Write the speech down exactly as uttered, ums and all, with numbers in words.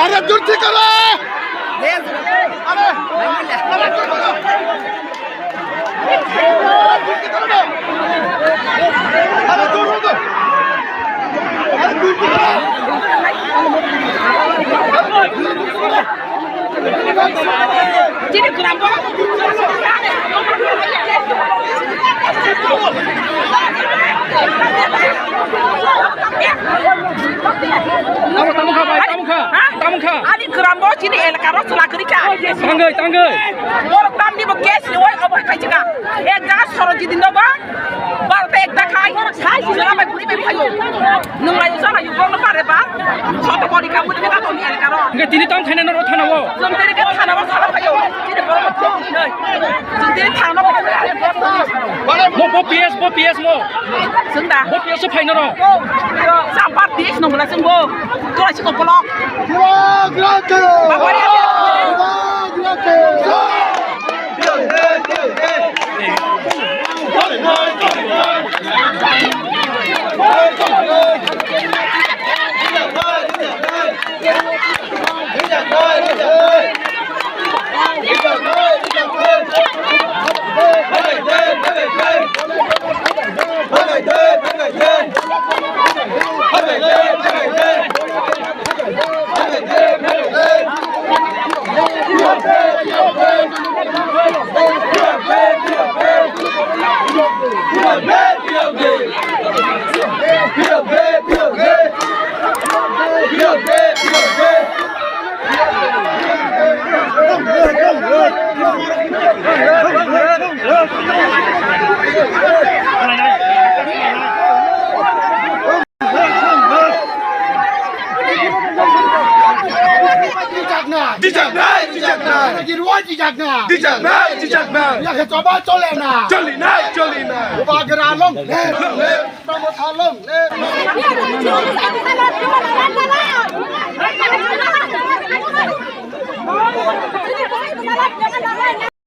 अरे दूर से करो। अरे, अरे दूर से करो। अरे दूर हो तो। अरे दूर से करो। Tamo, tamo kha, bai, tamo kha, tamo kha. Ani gram bo chini elaka ro chwla kwrwi kha. Tangwi, tangwi. Borok tamni bo case ni wai obo hai khaijak kha. Ek jaga Sorojit ni nogo. Baro te ekta khai, sai sila bai buri bai phayo. Nung layo sa layo, bong no pare ba. Soto bori ka buri ka toni ani karo. Hingke tini tong khaina noro thana o. Jom teri ke thana o sala phayo. Tini bong no phayo nei. Jom teri thana o. Mo bo P S, bo P S mo. Sunda. Bo P S o phaina ro. Sambar dis no mula sing bo. Tua si ko polok. Grande! Babari ate. Grande! Dijaknai, dijaknai. Dijaknai, dijaknai. Dijaknai, dijaknai. Yakhe choba chole na. Choli nai, choli nai. Bagra long le. Long le. Tamo tha long le.